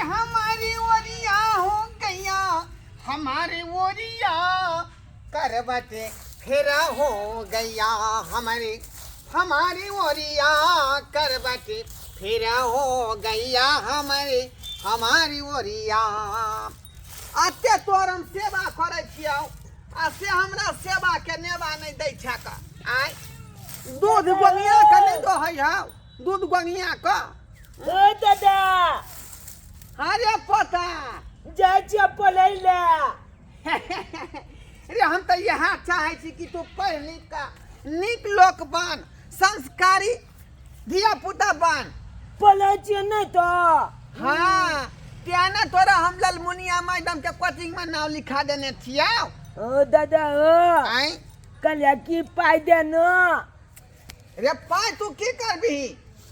हमारी ओरिया हो गैया, हमारी ओरिया करवट फेरा हो गैया, हमारी हमारी ओरिया करवट फेरा हो गैया, हमारी हमारी ओरिया। अते तोर हम सेवा करै छियौ आ से हमरा सेवा के नेवा नहि दै छक। आय दूध गोंगिया के नहि दोहै हौ, दूध गोंगिया के। ओ दादा। अरे पोता, जाइ छियै पढ़ै लए। रे हम तऽ इएह चाहै छी कि तू पढ़ि लिख कऽ नीक लोक बन, संस्कारी धिया पुता बन। पढ़ै छियै नहि तऽ? हाँ, तें ने तोरा हम ललमुनिया मैडम के कोचिंग में नाम लिखा देने छियौ। ओ दादा ओ। आँय? कहलियै कि पाइ दे न। रे पाइ तू की करबिही?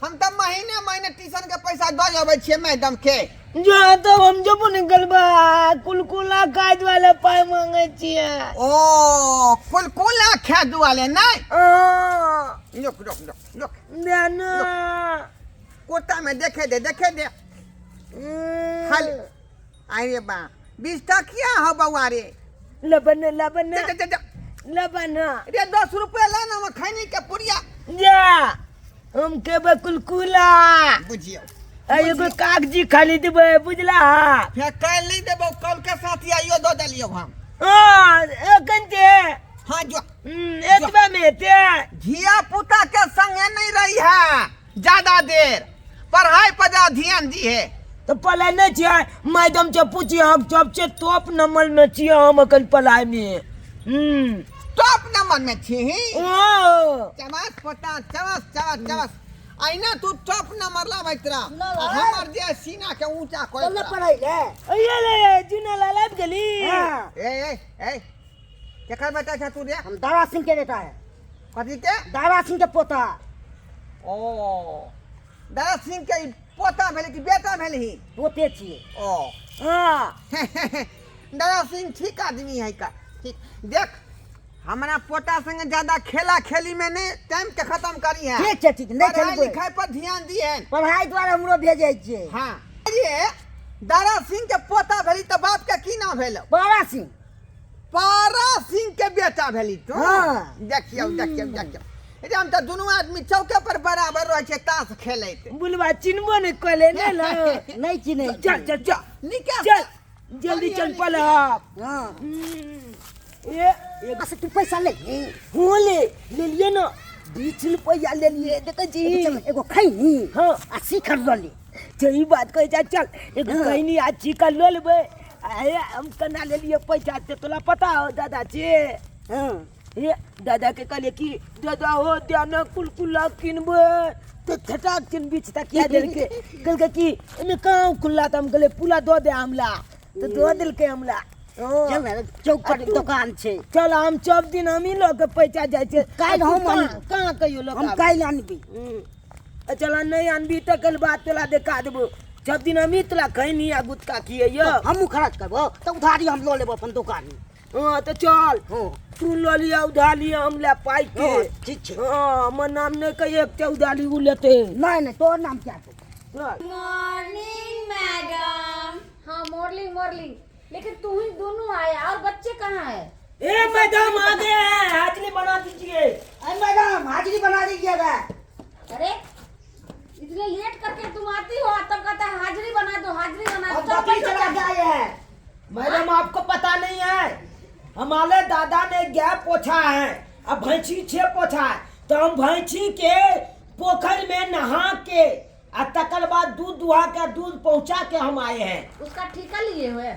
हम तऽ महीने महीने ट्यूशन के पैसा दऽ अबै छियै मैडम के। जो तो हम जबो निकलबा कुलकुला खाय दुआरे पाइ मांगे छियै। ओ कुलकुला खाय दुआरे नहि? हाँ। रुक रुक रुक रुक। दे न। कोटा में देखे दे, देखे दे। खाली अरे बा 20 टकिया हो बउआ रे। लबन लबन। जा, जा, जा, जा। लबन। रे 10 रुपया ला ना, हम खैनी के पुड़िया। जा हम खेबै कुलकुला। बुझियौ। आ एगो कागजी खाली देबै, बुझला? फेर काल्हि नहि देबौ, कल के साथ आइयो दऽ देलियौ हम। हाँ, एखन जे। हाँ, जो। एतबे में हेतै। धिया पुता के संगे नहीं रही है ज्यादा देर, पढ़ाई पर ज्यादा ध्यान दी है। तो पढ़ाई नहीं छियै, मैडम से पूछिए, हम सबसे टॉप नंबर में छियै हम अखन पढ़ाई में। टॉप नंबर में छी? ओ। चमस पोता, चमस चमस चमस। अहिना तू टॉप नंबर लाबैत रह, ना, ना। हमर जे सीना के ऊंचा करैत चल रह। पढ़ाई ले। अये ले, जुना लाल आबि गेली। हाँ। ए, ए, ए, केकर बेटा छह तू रे? हम दारा सिंह के बेटा है। कथी के? दारा सिंह के पोता। ओ दारा सिंह के ई पोता भेलै कि बेटा भेलही? पोते छियै। ओ। हाँ। दारा सिंह ठीक आदमी है का, ठीक। देख हमरा पोता संगे ज्यादा खेला खेली में नहीं टाइम के खत्म करी है। ठीक छै, ठीक, नहीं पढ़ाई खेलबै। लिखाई पर ध्यान दिए। पढ़ाई द्वारा हमरो भेजै छियै। हाँ। ये दारा सिंह के पोता भेली तऽ बाप के की नाम भेलौ? पारा सिंह। पारा सिंह के बेटा भेली तू? हाँ। देखियौ, देखियौ, देखियौ। रे हम तऽ दुनू आदमी चौके पर बराबर रहै छियै ताश खेलैत। बुलबा चिन्हबो नहि कले ने ल। नहि चिन्है चल, चल, चल। निकाल। चल, जल्दी चल पलक। हाँ। ए, एक से तू पैसा ले। हो ले, ले लिए ना। 20 रुपया ले लिए, देखै छी। एगो चल, एगो खैनी। हाँ। आ शिखर लऽ ले। सही बात कहै छै, चल, एगो हाँ। खैनी आ शिखर लऽ लेबै। आ हे, हम केना लेलियै पैसा से तोरा पता हो दादा से? हाँ। हे, दादा के कहलियै कि दादा हो दिया ना कुलकुला किनबै, तऽ छटाक चिन बीच तकिया देलकै। कहलकै कि एहिमे कहाँ खुल्ला, तऽ हम कहलियै पुला दऽ दे हमला, तऽ दऽ देलकै हमला। हाँ। चल ने, चौक पर आ तू- दोकान छै। चल, हम सब दिन हमही लऽ के पैसा जाइ छियै। काल्हि आ तू हम कहाँ- आनबै। कहाँ कहियो लऽ के हम आबै? काल्हि आनबै। आ चल, नहि आनबी तऽ कल बात तोरा देखा देबो। सब दिन हमही तोरा खैनी आ गुटखा खियैयौ। हमहूँ खर्च करबो तऽ उधारी हम लऽ लेबो अपन दोकान में। हाँ तऽ चल। हाँ। तू लऽ लिअ उधारी, हम ले पाइ के। हाँ, ठीक छै। हाँ, हमर नाम नहि कहिए, एकटा उधारी उ लेतै। नहि, नहि, तोहर नाम क्या छौ? चल। Morning madam. हाँ मॉर्निंग मॉर्निंग, लेकिन तू ही दोनों आया और बच्चे कहाँ है? ए मैडम आ गए हैं, हाजिरी बना दीजिए। अरे मैडम हाजिरी बना दीजिएगा। अरे इतने लेट करके तुम आती हो तब कहता है हाजिरी बना दो, हाजिरी बना दो। अब बकरी चला के आए हैं। मैडम आपको पता नहीं है, हमारे दादा ने गाय पोछा है अब भैंसी छे पोछा है, तो हम भैंसी के पोखर में नहा के आ तकर बाद दूध दुहा के दूध पहुंचा के हम आए हैं। उसका ठेका लिए हुए?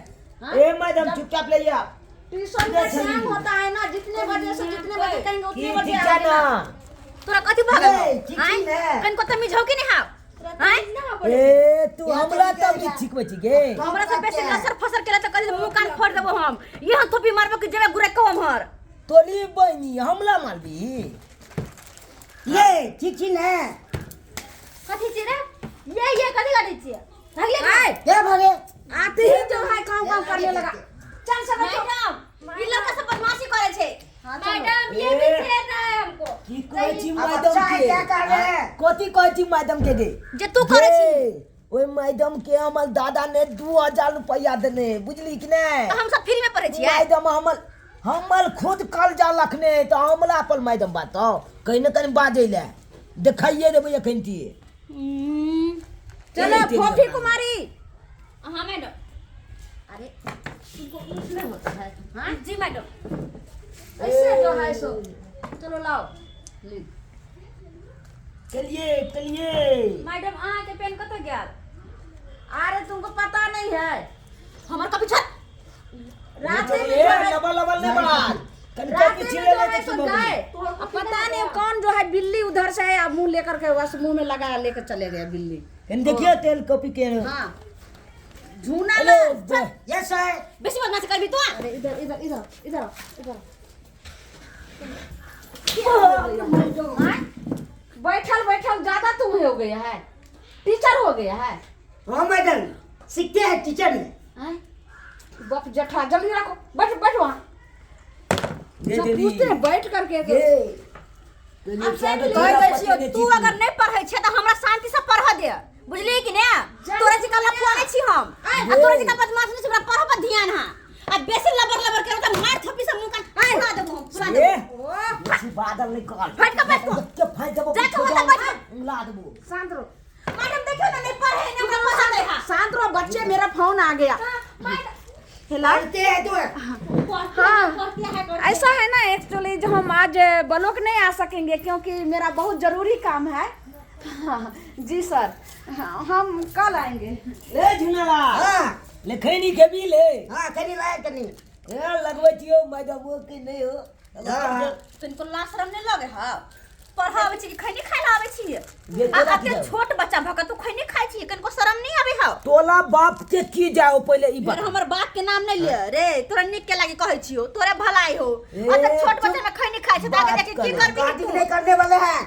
हाँ? ए मैडम जब चुपचाप ले आओ। ट्यूशन का टाइम होता है ना, जितने बजे से जितने बजे कहेंगे उतने की बजे ठीक है आएंगे ना। ना। तोरा कथी भऽ गेलौ? ए, ठीक आँय? छै ने। कनिको तमीज हौ कि नहि हौ? आँय? ए तू हमरा तमीज सिखबै छी गे? हमरा से बेसी लसर फसर केला तऽ कथी मुँह कान फोड़ देबो हम। एहन थोपी मारबो कि जेबे गुरे कहो हमर। तोली बहिनी हमला मारबी? ये ठीक छी ने। कथी छी रे? ये कथी करै छियै? भागले आय। के भागे? आते ही जो है काम काम करने लगा। चल सब बच्चों। मैडम, ई लड़का सब बदमाशी करै छै। हाँ, चलो। मैडम, ये भी छेड़ रहा है हमको। की कहै छी अब मैडम बच्चा है, के? क्या कर रहे हैं? कथी कहै छी मैडम के गे? जे तू करै छी। गे, ओहि मैडम के हमर दादा ने 2000 रुपया देने बुझली कि नहि तऽ हम सब फ्री में पढ़ै छियै मैडम हमर हमर खुद कर्जा लखने तऽ हमरा पर मैडम बात कहीं ने कहीं बाजै लए देखाइए देबै एखन तिये चलो फोफी कुमारी हाँ मैडम अरे तुमको उसमें होता है हाँ जी मैडम ऐसे जो है सो चलो लाओ लिख चलिए चलिए मैडम अहाँ के पेन कतऽ गेल अरे तुमको पता नहीं है हमर कॉपी छोड़ रात में ए जो है लबल लबल नहीं बात कनका रात में पीछे जो ले है ले सो गए अब पता नहीं कौन जो है बिल्ली उधर से आया मुंह लेकर के बस मुंह में लगाया लेकर चले गए बिल्ली कन देखियो तेल कॉपी के हाँ झूना हेलो ना यस सर बेसी बदमाशी करबी तू अरे इधर इधर इधर इधर इधर हाँ? बैठल बैठल ज्यादा तुम हो गया है टीचर हो गया है हाँ मैडम सीखते हैं टीचर ने हाँ? बाप जठा जल्दी रखो बैठ बैठ वहाँ ये सब दीदी। पूछते हैं बैठ करके तो। ये तो अब से कह दै छियौ तू अगर नहीं पढ़ै छै तऽ हमरा शांति से पढ़ऽ दे बुझलिही कि ने तोरा जिका लफुआ नहि छी हम आ तोरा जिका बदमाश नहि छी हमरा पढ़ऽ पर ध्यान हा आ बेसी लबर लबर करब तऽ मार थप्पी से मुंह कान फुला देबो हम फुला ये देबो बेसी बादल नहीं कर हट के बैठ तू। के फाइ देबो जा के ओतऽ बैठ। उला देबो शांत रहो मैडम देखियो ना नहीं पढ़े ने हमरा पढ़ा दे हा शांत रहो बच्चे मेरा फोन आ गया हेलो पढ़ते हैं तो हाँ ऐसा है ना एक्चुअली जो हम आज ब्लॉक नहीं आ सकेंगे क्योंकि मेरा बहुत ज़रूरी काम है हाँ, जी सर हाँ, हम कल आएंगे ले झुनाला हाँ ले खैनी खेबी ले हाँ कनी लाए कनी ए लगबै छियौ मैडम वो कि नहीं हो हाँ। तुमको लाज शरम नहीं लगे हा पढ़ा आबै छी कि खैनी खाइ ला आबै छी ये आ तोरा अते की जाओ? छोट बच्चा भऽ के तू खैनी खाइ छी कनिको शरम नहीं आबै हौ तोला बाप के की जाओ पहिले ई फिर बात हमर बाप के नाम नहीं लिय रे तोरा नीक के लागी कहै छियौ तोरे भलाई हो ए, अते छोट चुप। बच्चा में खैनी खाइ छै तऽ आगे बात जाके की करो। करबी गार्डिंग तू नहीं करने वाले हैं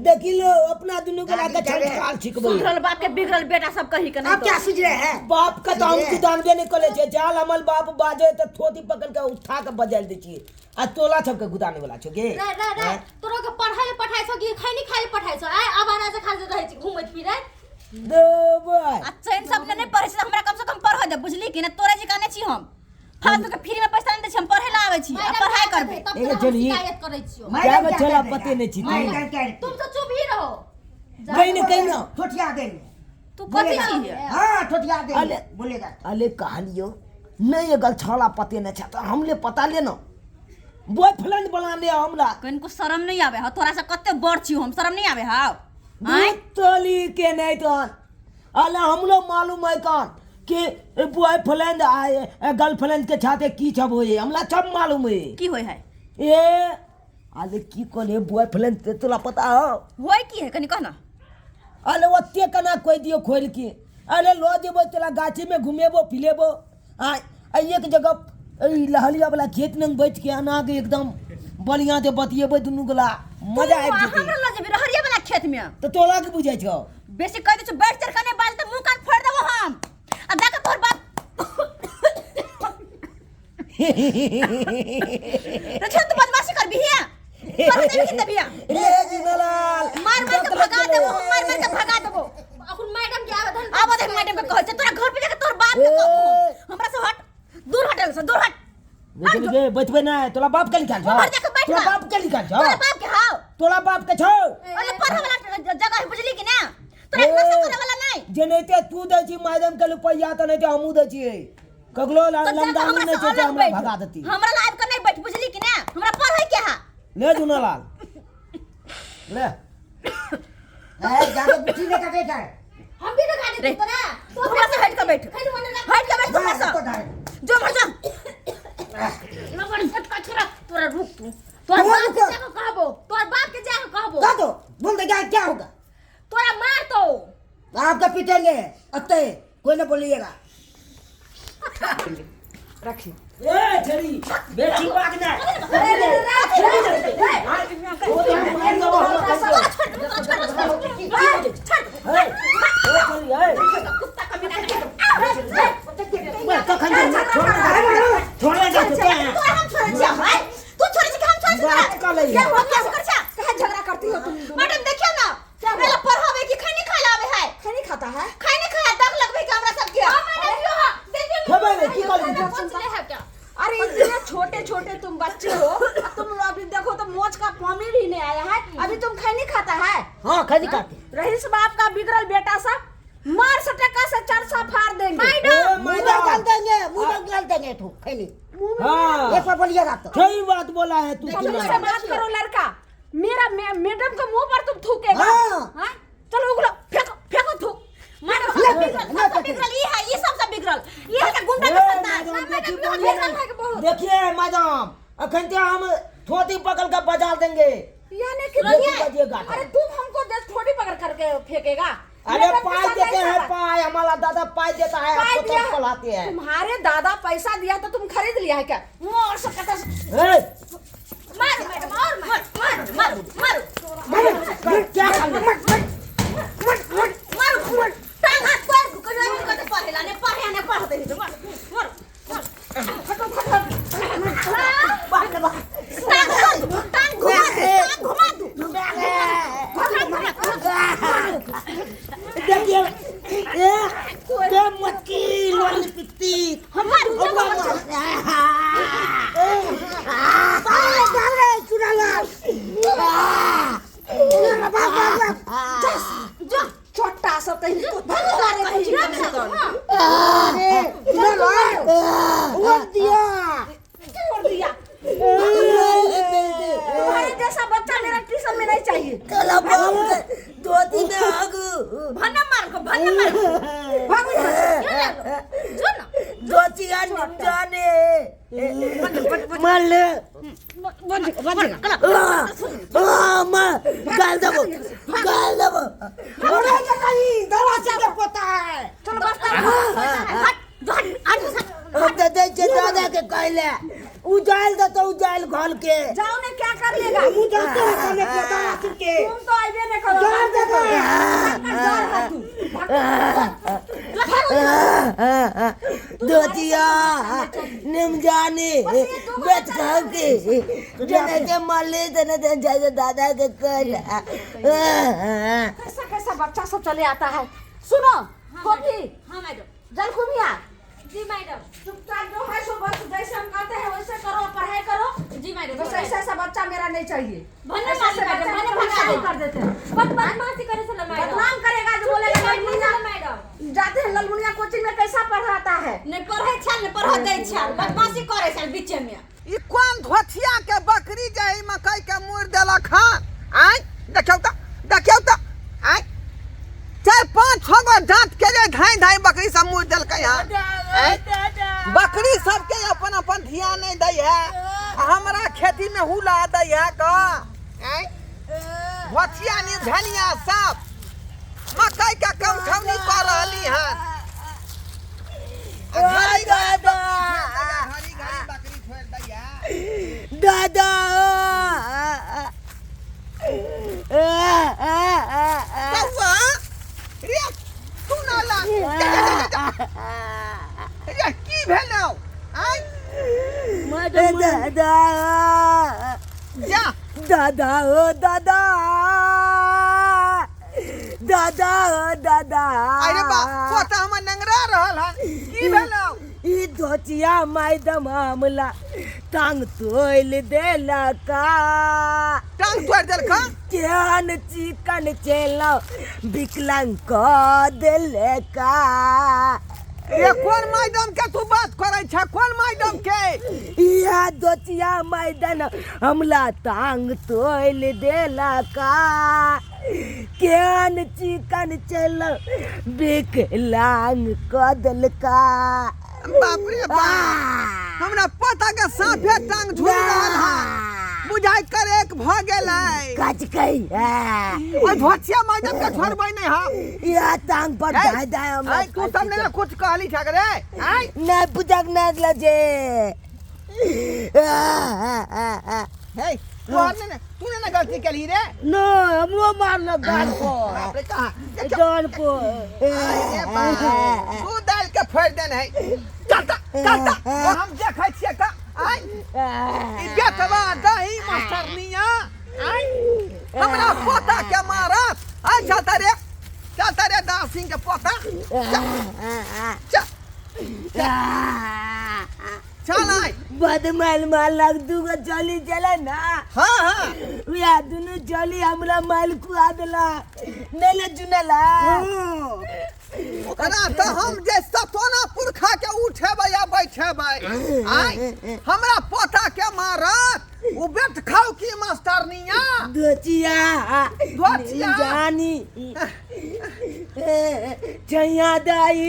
देखी लो अपना दुनू के लाके गाड़ी चले। छंटकाल छिकबै सुधरल बाप के बिगड़ल बेटा सब कही के नहीं आप क्या सूझ रहे हैं बाप के तो हम कुदानबे नहीं करे छै जाल हमर बाप बाजे तऽ थोती पकड़ के उठा के बजाल दै छियै आ तोला सबके गुदाने वाला छौ गे रे रे रे तोरा के पढ़ाई ले पठाइ छौ कि खैनी खाइ ले पठाइ छौ आइ आवारा से खाली रहै छी घुमैत फिरैत देबै आ चैन सब ने नहीं पढ़ै छै तऽ हमरा कम से कम पढ़ऽ दे बुझली कि ने तोरे जकाँ नहि छी हम फालतू के फ्री में पैसा नहीं दै छी हम पढ़े ला आबै छी आ मैडम पढ़ाई क्या करबै करतै? तब एगो तोरा हम चली। शिकायत करै छियौ क्या मैडम बच्चा क्या ला कर पते नहीं छी तू। मैडम क्या तुम तो चुप ही रहो कहीं न कहीं ना ठोठिया देंगे तू कथी छी हाँ ठोठिया देंगे अरे। बोलेगा अरे कहलियो नहीं अगर छौड़ा पते नहीं छै तऽ हमले पता ले ना बॉयफ्रेंड बना ले हमरा कनिको शरम नहीं आबै हौ तोरा से कते बड़ छी हम शरम नहीं आबै हौ आँय तोली के नहीं तो अले हमरो मालूम है कौन कि बॉयफ्रेंड आए गर्लफ्रेंड के साथे की सब होए हमरा सब मालूम है की होय है ए अरे की कहले बॉयफ्रेंड ते तोरा पता हो होय की है कनि कह ना अरे ओते केना कोइ दियो खोलि के अरे लऽ जेबो तोरा गाछीमे घुमेबो फिलेबो आ आ एक जगह ई लहलिया वाला खेत में बैठ के अना के एकदम बढ़िया से बतियेबै दुनू गोला मजा आबि जेतै हमरा लऽ जेबी रहरिया वाला खेत में तऽ तोरा की बुझाइ छौ बेसी कहि दै छौ बैठ चढ़ कने बाज तऽ मुंह कान फोड़ि देबो हम आ जाके तोहर बाप रे छोड़ तू बदमाशी करबी हिया कर देबी कि देबिया रे जीवनलाल मार मार के भगा देबो हम मार मार के भगा देबो अखन मैडम के आवे धन आब देख मैडम के कहै छै तोरा घर पे जाके तोहर बाप के कहबो हमरा से हट दूर हटल से दूर हट गे बैठबै नै तोरा बाप के लिखल छौ घर जाके बैठ तोरा ना। बाप के लिखल छौ तोरा बाप के हाव तोरा बाप के छौ अरे पढ़े वाला जगह है बुझली कि ना तोरा नशा करे वाला नहीं जेनाहिते तू दै छी मैडम के रुपैआ तऽ नहि हमहूँ दै छियै ककरो तो जाके लमदानी हमरा नहि से छै अलग हमरा बैठ भगा देती हमरा ला आबि के नहीं बैठ बुझली कि ना हमरा पढ़े के हा ले जुनालाल ले ज्यादा बुद्धि नहीं करते है हम भी लगा रे देते तोरा तू हमरा से हट के बैठ खाली मने हट के बैठ हमरा तो से धारे जो मर जा लबड़ फटका छोरा तोरा रुक तू तोर तू बाप रुक। के जाके कहबो तोर बाप के जाके कहबो का दो बोल दे क्या क्या होगा तोरा मार तो आपका पीटेंगे अत्ते कोई ना बोलिएगा रखिए ए छड़ी बेटी बाग ना ओ तो हम मार देबो हमरा तोरा छोड़ दे तोरा छोड़ दे छोड़ दे ए छड़ी ए कुत्ता कमीना के कखन छोड़ छोड़ जा तो तोरा हम छोड़ै छियै भाई तू छोड़ै छी कि हम छोड़ै छी बात तोरा कऽ लैहे। क्या हुआ क्या कर छा कहे झगड़ा करती हो तुम दोनों? मैडम देखियो ना पहले पढ़ावे कि खैनी खाए आवे है खैनी खाता है रे की कहली कोच ले है क्या? अरे इतने छोटे छोटे तुम बच्चे हो, तुम लोग अभी देखो तो मोच का पानी भी नहीं आया है, अभी तुम खैनी खाता है। हाँ खैनी खाते। रहीस बाप का बिगड़ल बेटा सब मार सटका से चरसा फाड़ देंगे। ए, मुंह में डाल देंगे, मुंह में डाल देंगे तू खैनी। हाँ एक बार बोलिएगा तो सही बात बोला है तू। तुम से बात करो लड़का, मेरा मैडम के मुंह पर तुम थूकेगा। हाँ। चलो उगलो, फेंको फेंको थूक। मैडम सबसे बिगड़ल, सबसे बिगड़ल ई है, ई सबसे बिगड़ल ई है के गुंडा के संतान। मैडम मैडम देखिए मैडम, अखन ते हम थोती पकड़ के बजा देंगे। यानी कि देखिए बजिएगा। अरे तुम हमको दस थोड़ी पकड़ करके फेंकेगा। अरे मैडम के पाई साथ देते ऐसा हैं बात। पाई, हमारा दादा पाई देता है, पाई आपको दिया। तब पढ़ाते हैं। तुम्हारे दादा पैसा दिया तो तुम खरीद लिया है क्या? मोर से कटा से- ए, मारो मैडम और मारो मारो मारो मारो क्या कर ले? मारो टांग हाथ पैर को कहियो नहीं कते पढ़ेला ने पढ़े ने पढ़ते नहीं, मारो मारो टांग दू, टांग घुमा दू, टांग घुमा दू। देखिए ए के मटकी लोली पित्ती हमार जो छोटा सा कहीं तो भगवान रे कुछ नहीं तो। छोड़ दिया। तुम्हारे जैसा बच्चा मेरा ट्यूशन में नहीं चाहिए। भन्ना मार को भन्ना मार को। भागो यहाँ से। जो ना चलो बस्ता हट जो हट हट दादा के कहले उजाइल दे तो उजाइल घोल के जाओ ने क्या कर लेगा? मुंह जानते हैं कौन पोता आखिर के। तुम तो आइबे नहीं करो। जाओ दादा। जा रहा तू। धोतिया निमजानी बेच खाओ के जने के माले जने जने जाए दादा के कर। कैसा कैसा बच्चा सब चले आता है। सुनो कॉफी। हाँ मैडम। जलकुमिया। जी मैडम। चुपचाप जो है सो बस जैसे हम कहते हैं वैसे करो, पढ़ाई करो। जी मैडम। बस ऐसा ऐसा बच्चा मेरा नहीं चाहिए। भन्ना ऐसा मारी ऐसा मैडम, बच्चा भन्ना मेरा भगा शादी दे। कर देते हैं। बदमाशी करे से मैडम। बदनाम करेगा जो बोलेगा ललमुनिया मैडम जाते हैं ललमुनिया कोचिंग में कैसा पढ़ाता है। ने पढ़े छल ने पढ़ दै छल, बदमाशी करे छल बीचे में। ई कोन धोथिया के बकरी जे ई मकई के मुड़ देलक हन? आय देखियौ त, देखियौ त, आय 4 5 6 गो दांत के जे धाई धाई बकरी सब मुड़ देलकै हन। आँय? बकरी सबके अपन अपन ध्यान नहीं दै है, आ हमरा खेती में हुला दै है क। आँय? धोथिया निर्धनिया सब मकई के कमठौनी कऽ रहली हन। आ घड़ी घड़ी बकरी छोड़ि दैया, घड़ी घड़ी बकरी छोड़ि दैया। दादा कौआ रे तू ना ला जा जा जा जा रे की भेलौ? आँय दादा जा दादा ओ दादा दादा ओ दादा। अरे बा पोता हमर नंगरा रहल हन, की भेलौ? ई धोतिया मैडम हमला टांग तोड़ देलका। टांग तोड़ि देलक? केहन चिकन चेलो विकलांग क देलका। रे कोन मैडम के तू बात करै छ? कोन मैडम के? इहा धोतिया मैडम हमला टांग तोड़ देलका। केहन चिकन चेलो विकलांग क देलका। बाप रे बाप, हमरा पोता के साफे टांग झूल रहल हन, बुझाइ कर एक भ गेलै। कचकई ओइ धोतिया मैडम के छोड़बै नहि हम। या टांग पर ए, धाय धाय हमरा आँय, तू सब ने कुछ कहली छक रे? आँय नहीं पूजक नहीं लजे। हे तू ने तू ने गलती केलही रे? न हमरो मारलक गाल पर। बाप रे कहाँ गाल पर। अरे बाप, तू दालि के फोड़ि देने है। चलता चलता ओ हम देखै छियै का। आँय ई बेटवा दही मास्टरनिया आँय हमरा पोता के मारत। आँय चलता रे, चलता रे दास सिंह के पोता। चल चल। चल आय। बदमाल मालक दूगो जली चले ना। हाँ हाँ। वह दुनू जली हमरा माल खुआ देला नहीं ले जुनला। ओकरा तो हम जे सतोना पुरखा के उठेबै आ बैठेबै। आय हमरा पोता के मारत उ बेट खाऊ की मास्टरनिया। दोचिया दोचिया। जानी छैया दाई।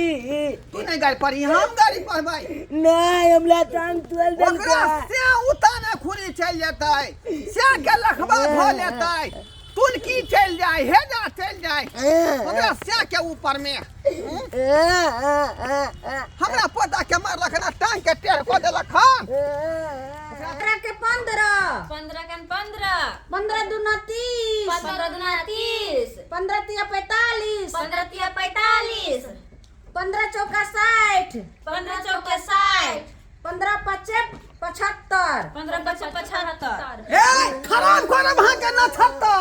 तू नहीं गाड़ी पढ़ी हम गाड़ी पढ़बै। नहीं हमरा टांग तुअल ओकरा से उताने खुरी चलि जेतै से के लखबा धो लेतै तुलकी चलि जाय हेजा चलि जाय ओकरा से के ऊपर में। हमरा पोता के मारलक ना टांग के टेढ़ कऽ देलक हन। 15 के 15 15 के 15 15 दूना 30 15 दूना 30 15 तिया 45 15 तिया 45 15 चौका 60 15 चौका 60 15 पचे 75 15 पचे 75। ए खराब करब अहाँ के 79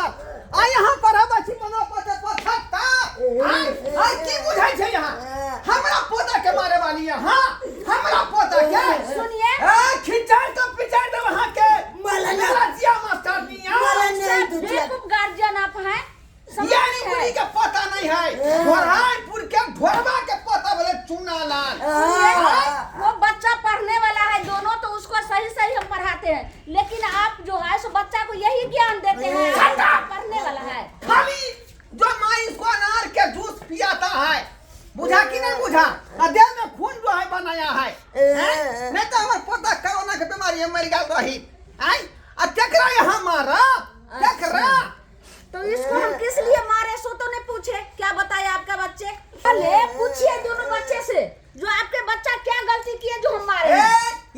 आ यहाँ पढ़ाबै छी 15 पचे 75। आय आय की बुझै छै यहाँ हमरा पोता के मारे वाली यहाँ हमरा पोता के। सुनिए। ए खिचाइ तो पिचाइ देब अहाँ के। मेरा जिया मास्टर निया। बेवकूफ गार्जियन आप हैं। यानी बुढ़ी के पता नहीं है ढोराईपुर के ढोरबा के पता बोले चूना लाल। वो बच्चा पढ़ने वाला है दोनों तो उसको सही सही हम पढ़ाते हैं लेकिन आप जो है सो बच्चा को यही ज्ञान देते हैं पढ़ने वाला है। खाली जो माँ इसको अनार के जूस पियाता है बुझा कि नहीं बुझा आ देह में खून जो है बनाया है नहीं तो हमारे पोता कोरोना के बीमारी में मर गया रही आई आ केकरा यहाँ मारा केकरा। तो इसको हम किस लिए मारे सो तो नहीं पूछे। क्या बताया आपका बच्चे? अरे पूछिए दोनों बच्चे से जो आपके बच्चा क्या गलती किए जो हम मारे।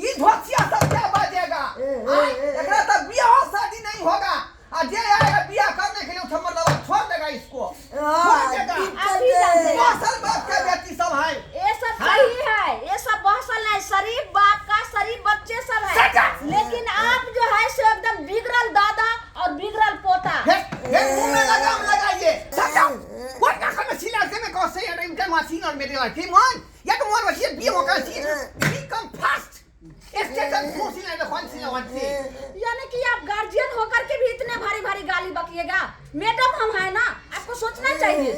ये धोतिया सब क्या बाजेगा एकरा तो बियाह शादी नहीं होगा आ जे आएगा बियाह करने के लिए उठा मतलब छोड़ देगा इसको छोड़ देगा। आप ही जानते हैं बहसल बाप के बेटी सब है ये सब सही है ये सब बहसल है शरीफ बाप का शरीफ बच्चे सब है लेकिन आप जो है सो एकदम बिगड़ल दादा और बिगड़ल पोता। ये मुंह में लगाम लगाइए कौन का खाना सीना से में कौन से यार इनका मशीन और मेरे लाइफ मन या तो मन वही बी होकर सी बी कम फास्ट स्टेशन खुशी नहीं कौन सी कौन सी। यानी कि आप गार्जियन होकर के भी इतने भारी भारी गाली बकिएगा। मैडम हम है ना आपको सोचना चाहिए।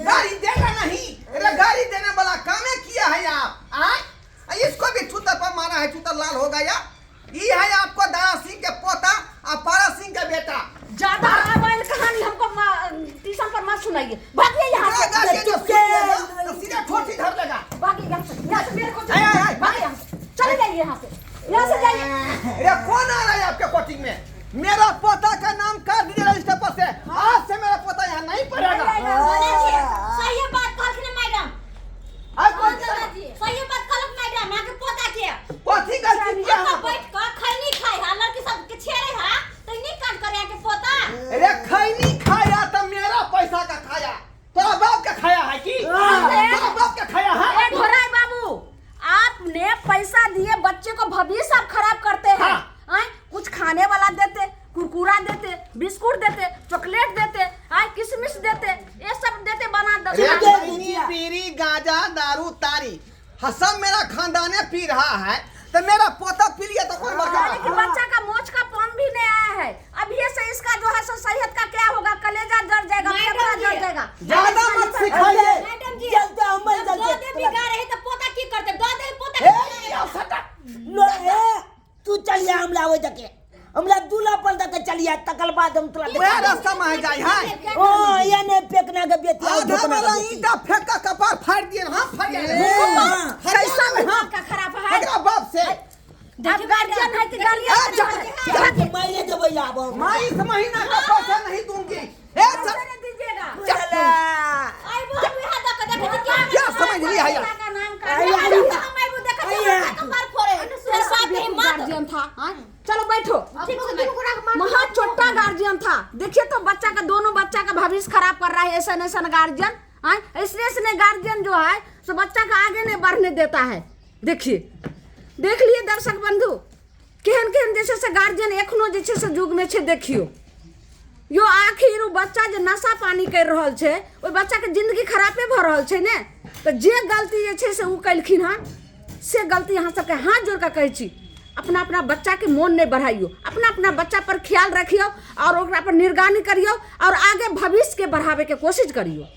गाली देगा नहीं अरे गाली देने वाला काम किया है आप। आए इसको भी चूतर पर मारा है चूतर लाल हो गया। ये है आपको दारा सिंह के पोता और पारा सिंह का बेटा। ज्यादा मोबाइल कहानी हमको ट्यूशन पर मत सुनाइए। भागिए यहाँ से। तो सीधा ठोठी धर देगा। भागिए यहाँ से यहाँ से मेरे को भागिए यहाँ से चले जाइए यहाँ से यहाँ से जाइए। अरे कौन आ रहा है आपके कोचिंग में? मेरा पोता का नाम काट दीजिए रजिस्टर पर से। आज से मेरा पोता यहाँ नहीं पढ़ेगा। सही बात कहलखिन मैडम। सही बात कहलक मैडम अहाँ के पोता के कथी गलती किया? बैठ के खैनी खाइ है लड़की सब के छेड़े है तो नहीं कान करे के पोता। अरे खैनी खाया तो मेरा पैसा का खाया तोरा बाप का खाया है की तोरा बाप का खाया है? ए ढोराई बाबू आपने पैसा दिए बच्चे को भविष्य आप खराब करते हैं। हाँ। कुछ खाने वाला देते कुरकुरा देते बिस्कुट देते चॉकलेट देते आए किशमिश देते ये सब देते बना देते। पीरी गांजा दारू तारी सब मेरा खानदाने पी रहा है तो मेरा पोता पी लिया तो कौन बड़का। लेकिन बच्चा का मोच का पम भी नहीं आया है अभी से इसका जो है सो सेहत का क्या होगा? कलेजा जल जाएगा फेफड़ा जल जाएगा। ज्यादा मत सिखाइए मैडम जी। चलते हम चलते बिगा रहे तो पोता की करते दो दे पोता। ए लो ए तू चलिया हम लावे तके हमरा दूल्हा पर तक चलिया तकल बाद हम तोरा वह रास्ता में जाय है। ओ ये ने फेकना के बेटी आधा वाला ईंटा फेंक का कपार फाड़ दिए। हां फाड़ दिए कैसा दिमाग का खराब है एकरा बाप से। आप गार्जियन है कि गार्जियन मारे देबै आब मैं इस महीना का पैसा नहीं दूंगी। ए सर दीजिएगा चला आई वो हम यहां तक देखै क्या क्या समझ लिया है का नाम का हम आई वो देखै कपार फोड़े साथ ही मत गार्जियन था। चलो बैठो। महा छोटा गार्जियन था। देखिए तो बच्चा का दोनों बच्चा का भविष्य खराब कर रहा है ऐसा ऐसा गार्जियन। ऐसने ऐसने गार्जियन जो है सो बच्चा का आगे नहीं बढ़ने देता है। देखिए देख लिए दर्शक बंधु केहन केहन जे से गार्जियन एखनो जे से युग में छे। देखियो यो आखिर उ बच्चा जे नशा पानी कर रहल छे ओहि बच्चा के जिंदगी खराबे भ रहल छे ने। तो जे गलती जे छे से उ कलखिन हन से गलती अहाँ सबके हाथ जोड़ कऽ कहै छी। अपना अपना बच्चाके मोन नहि बढ़ाइयो, अपना अपना बच्चा पर ख्याल रखियो और ओकरा पर निगरानी करियो और आगे भविष्यके बढ़ाबैके कोशिश करियो।